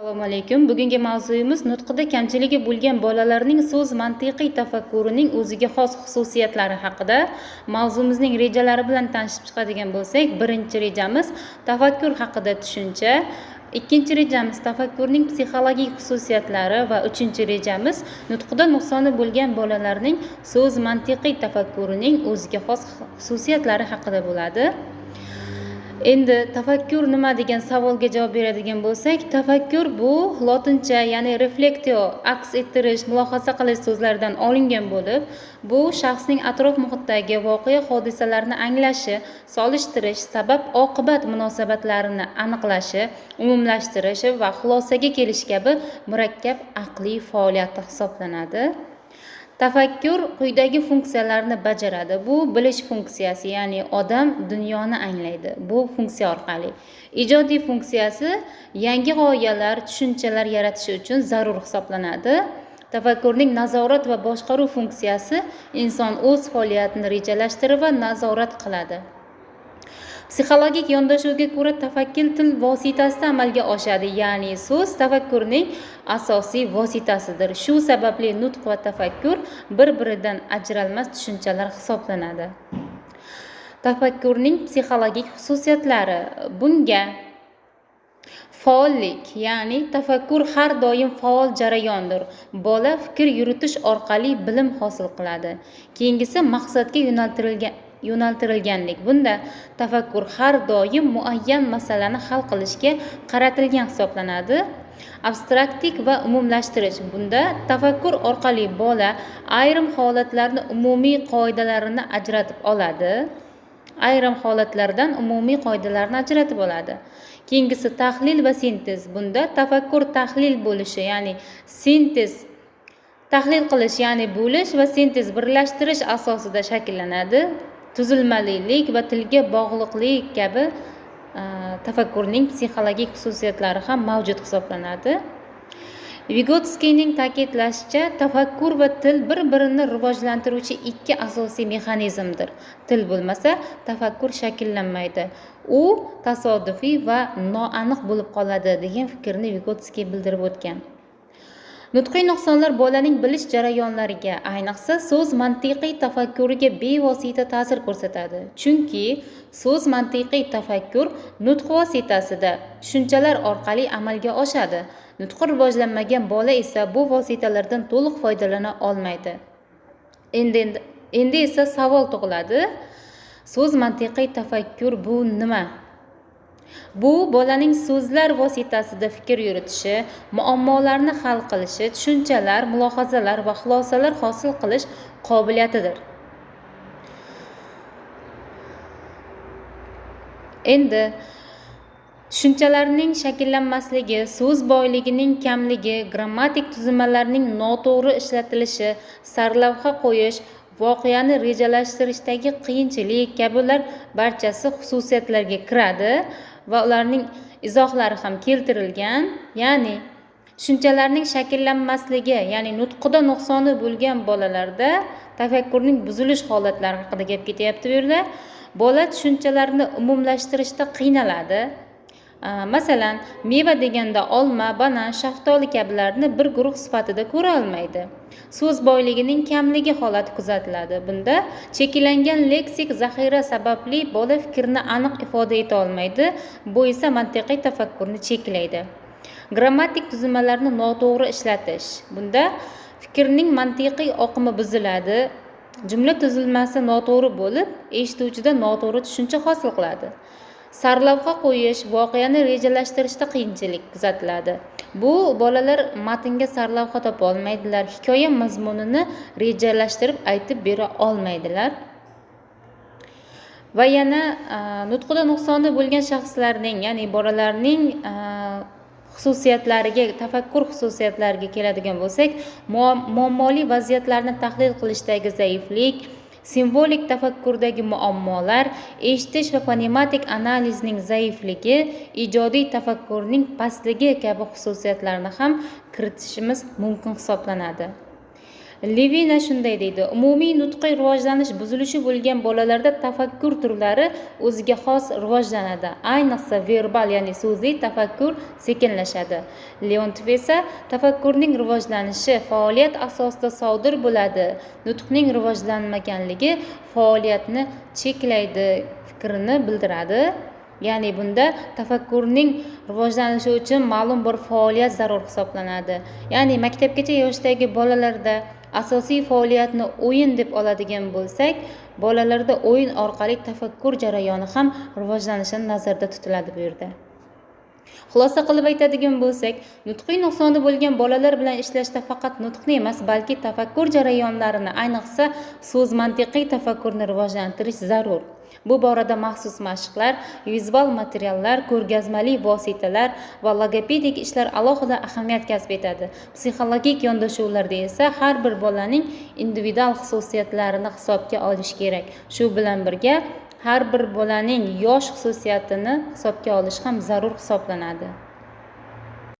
Assalomu alaykum. Bugungi mavzuyimiz nutqida kamchiligi bo'lgan bolalarning so'z mantiqiy tafakkurining o'ziga xos xususiyatlari haqida. Mavzumizning rejalari bilan tanishib chiqadigan bo'lsak, birinchi rejamiz tafakkur haqida tushuncha, ikkinchi rejamiz tafakkurning psixologik xususiyatlari va uchinchi rejamiz nutqida nuqsoni bo'lgan bolalarning so'z mantiqiy tafakkurining o'ziga xos xususiyatlari haqida bo'ladi. Endi tafakkur nima degan savolga javob beradigan bo'lsak, tafakkur bu lotincha, ya'ni reflektio, aks ettirish, mulohaza qilish so'zlaridan olingan bo'lib, bu shaxsning atrof muhitdagi voqea hodisalarni anglashi, solishtirish, sabab oqibat munosabatlarini aniqlashi, umumlashtirishi va xulosaga kelish kabi murakkab aqliy faoliyati hisoblanadi. Tafakkur quyidagi funksiyalarni bajaradi. Bu bilish funksiyasi, ya'ni odam dunyoni anglaydi bu funksiya orqali. Ijodiy funksiyasi yangi g'oyalar, tushunchalar yaratish uchun zarur hisoblanadi. Tafakkurning nazorat va boshqaruv funksiyasi inson o'z faoliyatini rejalashtirib va nazorat qiladi. Psixologik yondashuvga ko'ra tafakkur til vositasida amalga oshadi, ya'ni so'z tafakkurning asosiy vositasidir. Shu sababli nutq va tafakkur bir-biridan ajralmas tushunchalar hisoblanadi. Tafakkurning psixologik xususiyatlari. Bunga faollik, ya'ni tafakkur har doim faol jarayondir. Bola fikr yuritish orqali bilim hosil qiladi. Keyingisi maqsadga yo'naltirilganlik. Bunda tafakkur har doim muayyan masalani hal qilishga qaratilgan hisoblanadi. Abstraktik va umumlashtirish. Bunda tafakkur orqali bola ayrim holatlarni umumiy qoidalarini ajratib oladi. Ayrim holatlardan umumiy qoidalarni ajratib oladi. Keyingisi tahlil va sintez. Bunda tafakkur tahlil bo'lishi, ya'ni sintez tahlil qilish, ya'ni bo'lish va sintez birlashtirish asosida shakllanadi. Tuzilmalilik va tilga bog'liqlik kabi tafakkurning psixologik xususiyatlari ham mavjud hisoblanadi. Vigotskiyning ta'kidlashicha, tafakkur va til bir-birini rivojlantiruvchi ikki asosiy mexanizmdir. Til bo'lmasa, tafakkur shakllanmaydi. U tasodifiy va noaniq bo'lib qoladi degan fikrni Vigotskiy bildirib o'tgan. Nutqiy nuqsonlar bolaning bilish jarayonlariga, ayniqsa so'z mantiqiy tafakkuriga bevosita ta'sir ko'rsatadi. Chunki so'z mantiqiy tafakkur nutq vositasida tushunchalar orqali amalga oshadi. Nutqi rivojlanmagan bola esa bu vositalardan to'liq foydalana olmaydi. Endi esa savol tug'iladi. So'z mantiqiy tafakkur bu nima? Bu bolaning so'zlar vositasida fikr yuritishi, muammolarni hal qilishi, tushunchalar, mulohazalar va xulosalar hosil qilish qobiliyatidir. Endi tushunchalarning shakllanmasligi, so'z boyligining kamligi, grammatik tuzilmalarning noto'g'ri ishlatilishi, sarlavha qo'yish, voqeani rejalashtirishdagi qiyinchilik kabilar barchasi xususiyatlarga kiradi va ularning izohlari ham keltirilgan. Ya'ni tushunchalarning shakllanmasligi, ya'ni nutqida nuqsoni bo'lgan bolalarda tafakkurning buzilish holatlari haqida gap ketyapti bu yerda. Bola tushunchalarni umumlashtirishda qiynaladi. Masalan, meva deganda olma, banan, shaftoli kabilarni bir guruh sifatida ko'ra olmaydi. So'z boyligining kamligi holati kuzatiladi. Bunda cheklangan leksik zaxira sababli bola fikrini aniq ifoda eta olmaydi. Bu esa mantiqiy tafakkurni cheklaydi. Grammatik tuzilmalarni noto'g'ri ishlatish. Bunda fikrning mantiqiy oqimi buziladi. Jumla tuzilmasi noto'g'ri bo'lib, eshituvchida noto'g'ri tushuncha hosil qiladi. Sarlavha qo'yish, voqeani rejalashtirishda qiyinchilik kuzatiladi. Bu bolalar matnga sarlavha topa olmaydilar, hikoya mazmunini rejalashtirib aytib bera olmaydilar. Va yana nutqida nuqsoni bo'lgan shaxslarning, ya'ni bolalarning xususiyatlariga, tafakkur xususiyatlariga keladigan bo'lsak, muammoli vaziyatlarni tahlil qilishdagi zaiflik, simvolik tafakkurdagi muammolar, eshitish va fonematik analizning zaifligi, ijodiy tafakkurning pastligi kabi xususiyatlarni ham kiritishimiz mumkin hisoblanadi. Levina shunday deydi: umumiy nutqiy rivojlanish buzilishi bo'lgan bolalarda tafakkur turlari o'ziga xos rivojlanadi, ayniqsa verbal, ya'ni so'zli tafakkur sekinlashadi. Leontyev esa tafakkurning rivojlanishi faoliyat asosida sodir bo'ladi, nutqning rivojlanmaganligi faoliyatni cheklaydi fikrini bildiradi. Ya'ni bunda tafakkurning rivojlanishi uchun ma'lum bir faoliyat zarur hisoblanadi. Ya'ni maktabgacha yoshdagi bolalarda asosiy faoliyatni o'yin deb oladigan bo'lsak, bolalarda o'yin orqali tafakkur jarayoni ham rivojlanishi nazarda tutiladi bu yerda. Xulosa qilib aytadigan bo'lsak, nutqiy nuqsoni bo'lgan bolalar bilan ishlashda faqat nutqni emas, balki tafakkur jarayonlarini, ayniqsa so'z mantiqiy tafakkurni rivojlantirish zarur. Bu borada maxsus mashqlar, vizual materiallar, ko'rgazmali vositalar va logopedik ishlar alohida ahamiyat kasb etadi. Psixologik yondashuvlarda esa har bir bolaning individual xususiyatlarini hisobga olish kerak. Shu bilan birga har bir bolaning yosh xususiyatini hisobga olish ham zarur hisoblanadi.